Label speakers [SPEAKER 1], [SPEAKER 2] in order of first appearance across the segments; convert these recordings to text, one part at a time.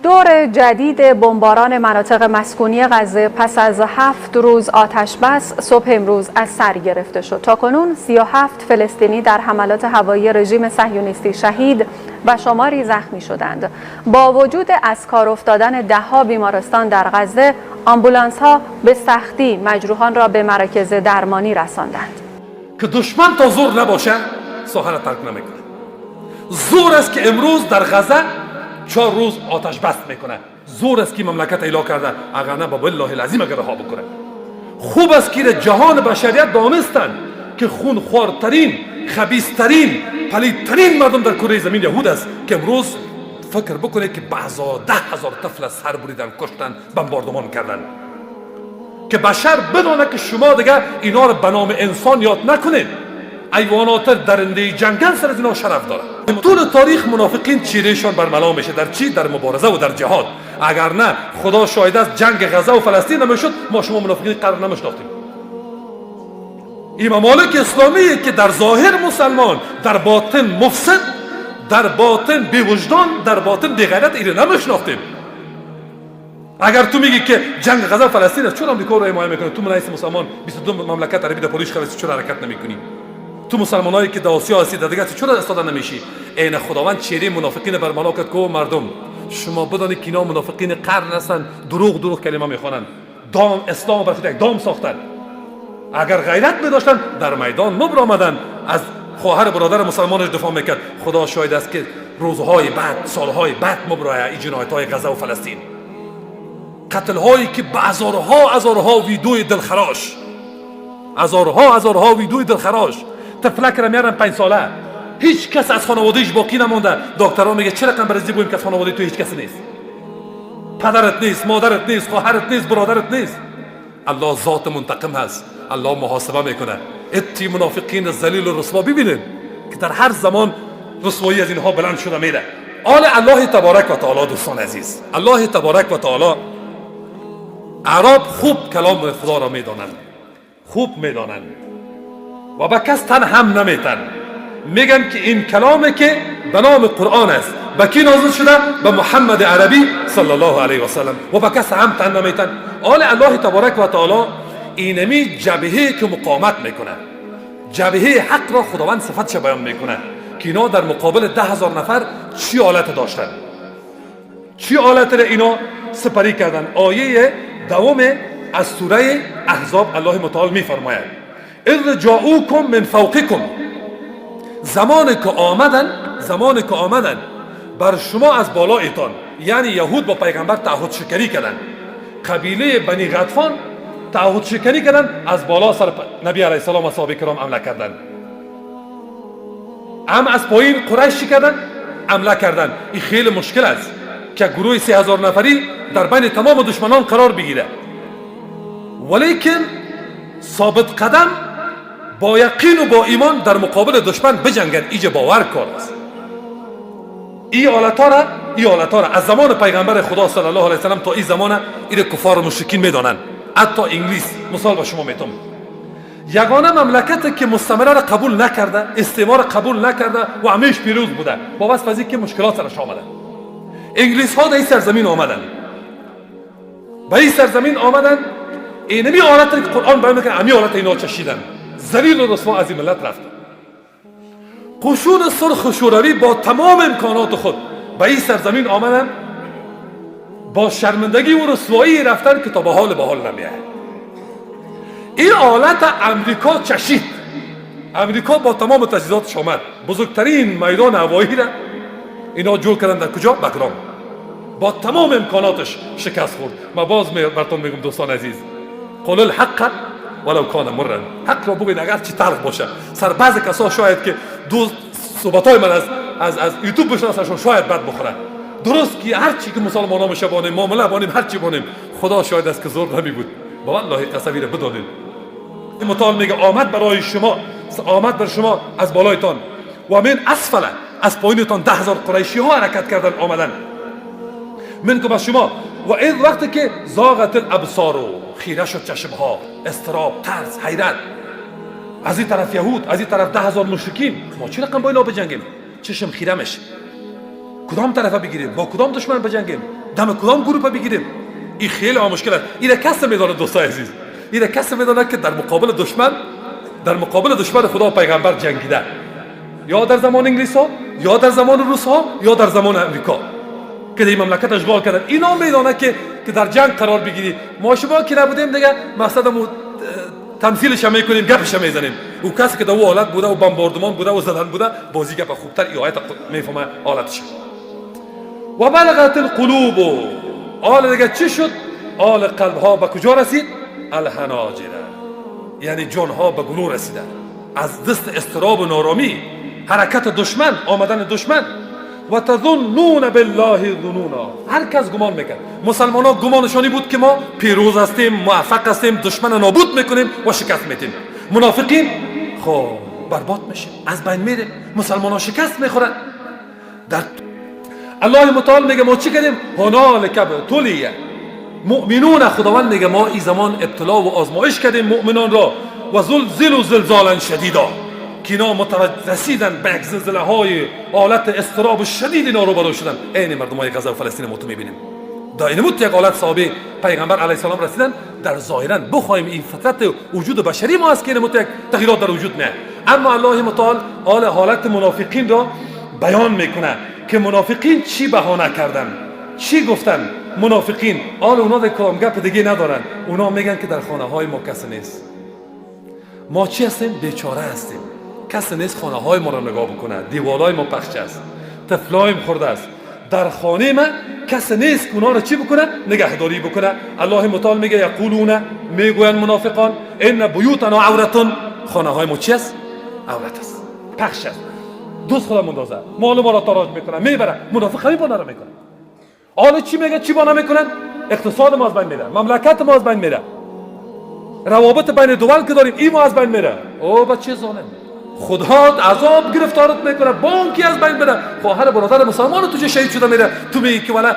[SPEAKER 1] دور جدید بمباران مناطق مسکونی غزه پس از 7 روز آتش بس صبح امروز از سر گرفته شد. تاکنون 37 فلسطینی در حملات هوایی رژیم صهیونیستی شهید و شماری زخمی شدند. با وجود از کار افتادن دهها بیمارستان در غزه، آمبولانس ها به سختی مجروحان را به مراکز درمانی رساندند.
[SPEAKER 2] که دشمن تا زور نباشه، ساحه ترک نمیکنه. زور است که امروز در غزه 4 روز آتش بست میکنه. زور است که مملکت ایلا کرده. اگر نه، بالله العظیم اگر رها بکنه، خوب است که جهان بشریت دانستن که خونخوارترین، خبیثترین، پلیدترین مردم در کره زمین یهود است که امروز فکر بکنه که به 10,000 طفل سر بریدن، کشتن، بمباردمان کردن، که بشر بدانه که شما دیگه اینا رو به نام انسان یاد نکنید. حیوانات درنده جنگل سر از اینا شرف داره. طول تاریخ منافقین چهرهشان برملا میشه. در چی؟ در مبارزه و در جهاد. اگر نه، خدا شاهد است، جنگ غزه و فلسطین نمیشد، ما شما منافقین قرن نمیشناختیم. این ممالک اسلامی که در ظاهر مسلمان، در باطن مفسد، در باطن بیوجدان، در باطن بیغیرت، اینو نمیشناختیم. اگر تو میگی که جنگ غزه و فلسطین است، چرا آمریکا رو حمایت میکنی؟ تو من مسلمان 22 مملکت عربی در پاریش خلاصی، چرا حرکت نمیکنی؟ تو مسلمانایی که در آسیا هستی، در دیگه، چرا استاده نمیشی؟ عین خداوند چهره منافقین برملا کرد که مردم، شما بدانید که اینا منافقین قرن هستن. دروغ دروغ کلمه میخوانند. دام اسلام بر خود یک دام ساختن. اگر غیرت میداشتن، در میدان مبر از خواهر برادر مسلمانش دفاع میکرد. خدا شاهد است که روزهای بعد، سالهای بعد مبرای این جنایت های غزه و فلسطین، قتل هایی که به هزارها هزارها ویدوی دلخراش، هزارها هزارها ویدوی دلخراش، طفلک را میارن 5 ساله، هیچ کس از خانوادهش باقی نمانده. دکترها میگه چه رقم برزی بگوییم که از خانواده تو هیچ کس نیست؟ پدرت نیست، مادرت نیست، خواهرت نیست، برادرت نیست. الله ذات منتقم هست. الله محاسبه میکنه. اتی منافقین ذلیل و رسوا ببینید که در هر زمان رسوایی از اینها بلند شده میره. آل الله تبارک و تعالی، دوستان عزیز، الله تبارک و تعالی، عرب خوب کلام خدا را میدانند، خوب میدانند و به کس تن هم نمیتن. میگن که این کلامی که به نام قرآن است، به کی نازل شده؟ به محمد عربی صلی الله علیه و سلم. و به کس هم تن نمیتن. آل الله تبارک و تعالی اینمی جبهه که مقاومت میکنه، جبهه حق را خداوند صفتش بیان میکنه که اینا در مقابل 10,000 نفر چی حالت داشتن، چی حالت را اینا سپری کردن. آیه دوم از سوره احزاب، الله متعال میفرماید: اذ جاءوکم من فوقکم، زمان که آمدن، زمان که آمدن بر شما از بالایتان. یعنی یهود با پیغمبر تعهد شکنی کردن، قبیله بنی غطفان تعهد شکنی کردن، از بالا سر نبی علیه السلام و صحابه کرام حمله کردن. هم از پایین قریش چی کردن؟ حمله کردن. این خیلی مشکل است که گروه 3000 نفری در بین تمام دشمنان قرار بگیره، ولیکن ثابت قدم، با یقین و با ایمان در مقابل دشمن بجنگد. ایجا باور کار است. این حالت را از زمان پیغمبر خدا صلی الله علیه وسلم تا این زمان، این کفار و مشرکین میدانند. حتی انگلیس، مثال به شما میتم، یگانه مملکت که مستعمره را قبول نکرده، استعمار قبول نکرده و همیش پیروز بوده، با وصف از که مشکلات سرش آمده. انگلیس ها در این سرزمین آمدن، به این سرزمین آمدن. اینمی حالت که قرآن بیان میکنه، امی حالت اینا چشیدن. ذلیل و رسوا از این ملت رفت. قشون سرخ شوروی با تمام امکانات خود به این سرزمین آمدن، با شرمندگی و رسوایی رفتن که تا به حال نمیه. این حالت امریکا چشید. امریکا با تمام تجهیزاتش آمد. بزرگترین میدان هوایی را اینا جور کردن. در کجا؟ بگرام. با تمام امکاناتش شکست خورد. ما باز براتون میگم دوستان عزیز، قل الحق ولو کان مرا، حق را بگوید اگر چی تلخ باشه. سر بعض کسا شاید که دو صحبت های من از یوتیوب بشناسن، شاید بد بخوره. درست که هر چی که مسلمان ها میشه بانیم، معامله بانیم، هر چی بانیم، خدا شاهد است که زور نمی بود. با والله قسمی را بدانیم. متعال میگه آمد برای شما، آمد بر شما از بالایتان و من اسفل، از پایینتان، 10,000 قریشی ها حرکت کردن، آمدن منکم، از شما. و این وقتی که زاغت الابصار، خیره شد چشم ها، اضطراب، ترس، حیرت، از این طرف یهود، از این طرف 10,000 مشرکین، ما چی رقم با اینا بجنگیم؟ چشم خیره میشه. کدام طرف بگیریم؟ با کدام دشمن بجنگیم؟ دم کدام گروه بگیریم؟ این خیلی مشکل است. این کس میدونه دوستای عزیز، این کس میدونه که در مقابل دشمن، در مقابل دشمن خدا و پیغمبر جنگیده، یا در زمان انگلیس ها، یا در زمان روس ها، یا در زمان امریکا که این مملکت اشغال کردن. اینا میدونه که در جنگ قرار بگیری. ما شما که نبودیم دیگه، مقصدمون تمثیلش هم میکنیم، گپش هم میزنیم. او کسی که در او حالت بوده و بمباردمان بوده و زدن بوده، بازی گپ خوبتر ای آیت میفهمه حالتش. و بلغت القلوب، آل دیگه چی شد؟ آل قلب ها به کجا رسید؟ الحناجر، یعنی جان ها به گلو رسیدن از دست اضطراب و نارامی، حرکت دشمن، آمدن دشمن. و تظنون بالله ظنونا، هر کس گمان میکرد. مسلمان ها گمانشانی بود که ما پیروز هستیم، موفق هستیم، دشمن نابود میکنیم و شکست میتیم. منافقین خب برباد میشه، از بین میره، مسلمان ها شکست میخورن. در الله متعال میگه ما چی کردیم؟ هنالک ابتلی مؤمنون، خداوند میگه ما این زمان ابتلا و آزمایش کردیم مؤمنان را، و زلزلوا زلزالا شدیدا، که اینا رسیدن به یک زلزله های حالت اضطراب شدید، اینا روبرو شدن. عین مردم های غزه و فلسطین ما تو میبینیم. در این یک حالت صحابه پیغمبر علیه السلام رسیدن. در ظاهرا بخوایم این فطرت وجود بشری ما است که این یک تغییرات در وجود نه، اما الله متعال حالت منافقین را بیان میکنه که منافقین چی بهانه کردن، چی گفتن منافقین. آل اونا در کلام گپ دیگه ندارن، اونا میگن که در خانه های ما کسی نیست، ما چی هستیم؟ بیچاره هستیم، کسی نیست خانه های ما را نگاه بکنه، دیوالای ما پخش است، طفلایم خورده است، در خانه ما کسی نیست که اونا را چی بکنه؟ نگهداری بکنه. الله متعال میگه یقولون، میگوین منافقان، ان بیوتنا عورتون، خانه های ما چی است؟ عورت است، پخش است، دوست خدا مندازه، مال ما را تاراج میکنه، میبره. منافق همین بانه را میکنه. حالا چی میگه؟ چی بانه میکنن؟ اقتصاد ما از بین میره، مملکت ما از بین میره، روابط بین دول که داریم این ما از بین میره. او بچه ظالم، خدا عذاب گرفتارت میکنه، بانکی از بین میره، خواهر برادر مسلمان تو چه شهید شده میره، تو میگی که والا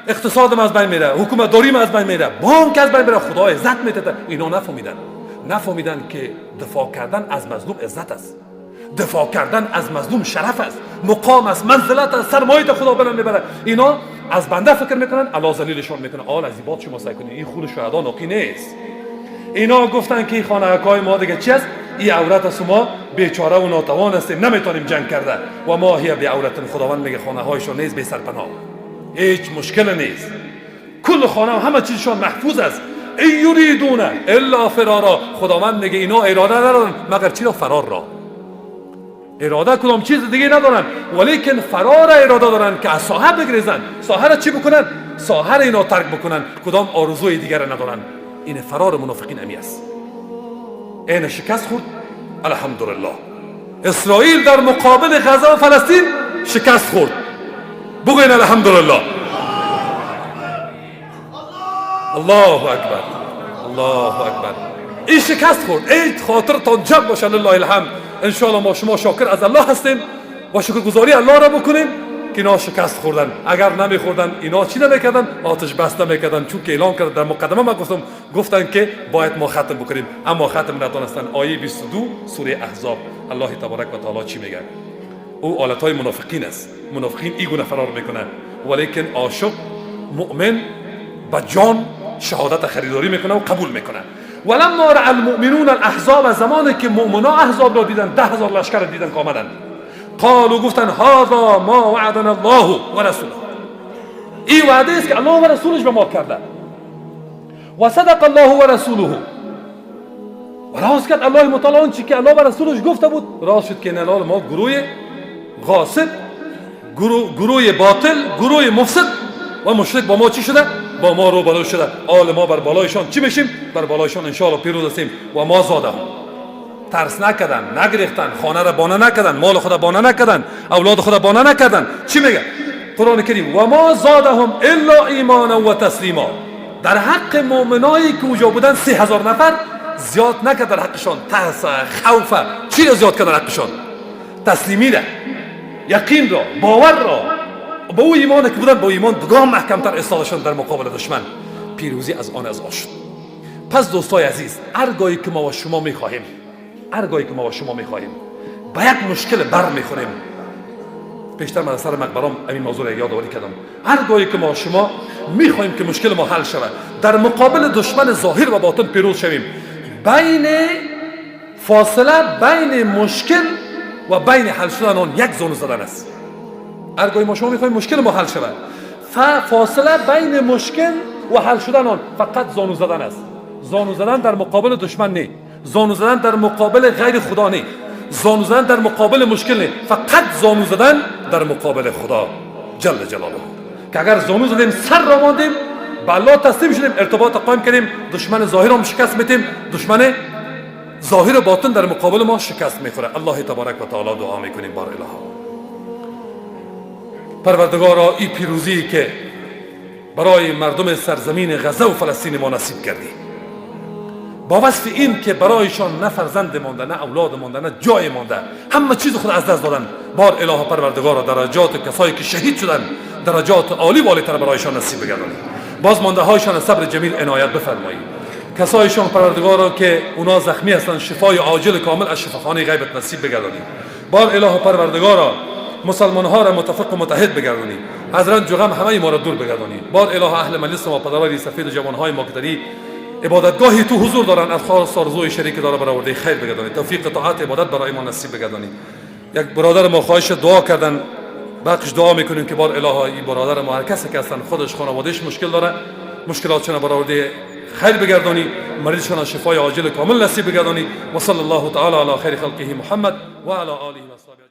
[SPEAKER 2] اقتصاد ما از بین میره، حکومت داریم از بین میره، بانک از بین میره، خدا عزت میده. اینا نفهمیدن که دفاع کردن از مظلوم عزت است، دفاع کردن از مظلوم شرف است، مقام است، منزلت است، سرمایه خدا بلند میبره. اینا از بنده فکر میکنن، الله ذلیلشون میکنه. آل از باد شما سعی کنید، این خون شهدا ناقی نیست. اینا گفتن که خانه های ما دیگه چی است؟ این عورت است، ما بیچاره و ناتوان هستیم، نمیتونیم جنگ کرده. و ما هی بعورت، خداوند میگه خانه هایشون نیست بی سرپناه، هیچ مشکل نیست، کل خانه و همه چیزشان محفوظ است. ای یریدون الا فرارا، خداوند میگه اینا اراده ندارن مگر چی را؟ فرار را. اراده کدام چیز دیگه ندارن، ولیکن فرار اراده دارن که از ساحه بگریزن. ساحه را چی بکنن؟ ساحه را اینا ترک بکنن، کدام آرزوی دیگر ندارن. این فرار منافقین امی است. این شکست خورد، الحمدلله. اسرائیل در مقابل غزه و فلسطین شکست خورد، بگوین الحمدلله. الله اکبر، الله اکبر. این شکست خورد. ای خاطرتان جمع باشه، لله الحمد. انشاءالله ما شما شاکر از الله هستیم و شکرگزاری الله را بکنیم که اینا شکست خوردن. اگر نمیخوردن اینا چی نمیکردن؟ آتش بس نمیکردن، چون که اعلام کردن. در مقدمه ما گفتن که باید ما ختم بکنیم، اما ختم نتونستن. آیه 22 سوره احزاب الله تبارک و تعالی چی میگه؟ او حالت های منافقین است. منافقین ای گونه فرار میکنن، ولیکن عاشق مؤمن با جان شهادت خریداری میکنه و قبول میکنه. ولما رأى المؤمنون الاحزاب، زمانی که مؤمنا احزاب را دیدن، 10,000 لشکر را دیدن که آمدن، قالوا گفتن هذا ما وعدنا الله و رسوله، این وعده است که الله و رسولش به ما کرده. و صدق الله و رسوله، و راست کرد الله متعال آنچه که الله و رسولش گفته بود راست شد که نلال ما گروه غاصب، گروه باطل، گروه مفسد و مشرک با ما چی شده؟ با ما روبرو شده. آل ما بر بالایشان چی میشیم؟ بر بالایشان انشاءالله پیروز هستیم. و ما زاده هم ترس نکردن، نگریختن، خانه را بانه نکردن، مال خود بانه نکردن، اولاد خود بانه نکردن. چی میگه قرآن کریم؟ و ما زادهم الا ایمانا و تسلیما. در حق مؤمنایی که اوجا بودن 3000 نفر زیاد نکرد در حقشان ترس، خوف، چی را زیاد کرد در حقشان؟ تسلیمی را، یقین را، باور را، با او ایمان که بودن، با ایمان دگاه محکمتر استادشان در مقابل دشمن. پیروزی از آن از آن شد. پس دوستای عزیز، هر گاهی که ما و شما میخواهیم، هر گاهی که ما و شما میخواهیم با یک مشکل بر میخوریم، پیشتر من سر مقبرام همین موضوع را یادآوری کردم. هر گاهی که ما شما میخواهیم که مشکل ما حل شود، در مقابل دشمن ظاهر و باطن پیروز شویم. بین فاصله بین مشکل و بین حل شدن آن یک زانو زدن است. هرگاهی ما شما میخواهیم مشکل ما حل شود، فاصله بین مشکل و حل شدن آن فقط زانو زدن است. زانو زدن در مقابل دشمن نه، زانو زدن در مقابل غیر خدا نه، زانو زدن در مقابل مشکل نه، فقط زانو زدن در مقابل خدا جل جلاله. که اگر زانو زدیم، سر را ماندیم، به الله تسلیم شدیم، ارتباط قایم کردیم، دشمن ظاهر هم شکست میتیم، دشمن ظاهر و باطن در مقابل ما شکست میخوره. الله تبارک و تعالی دعا میکنیم. بار اله پروردگارا، این پیروزی که برای مردم سرزمین غزه و فلسطین ما نصیب کردی، با وصف این که برایشان نه فرزند مانده، نه اولاد مانده، نه جای مانده، همه چیز خود از دست دادن، بار اله پروردگارا درجات کسایی که شهید شدن درجات عالی بالاتر برایشان نصیب بگردانی، باز مانده هایشان صبر جمیل عنایت بفرمایی. کسایشان پروردگارا که اونا زخمی هستند شفای عاجل کامل از شفاخانه غیبت نصیب بگردانی. بار اله پروردگارا مسلمان ها را متفق و متحد بگردانی، از رنج و غم همه ما را دور بگردانی. بار اله اهل مجلس ما، پدرای سفید و جوان های ما که در عبادتگاهی تو حضور دارن، از خواست آرزوی شریک داره برآورده خیر بگردانی، توفیق طاعت عبادت برای ما نصیب بگردانی. یک برادر ما خواهش دعا کردن، بخش دعا میکنیم که بار اله این برادر ما هر کسی که هستن خودش خانوادهش مشکل داره، مشکلاتشون برآورده خیر بگردانی، مریضشون شفای عاجل کامل نصیب بگردانی. و صلی الله تعالی علی خیر خلقه محمد و علی آله و صحبه.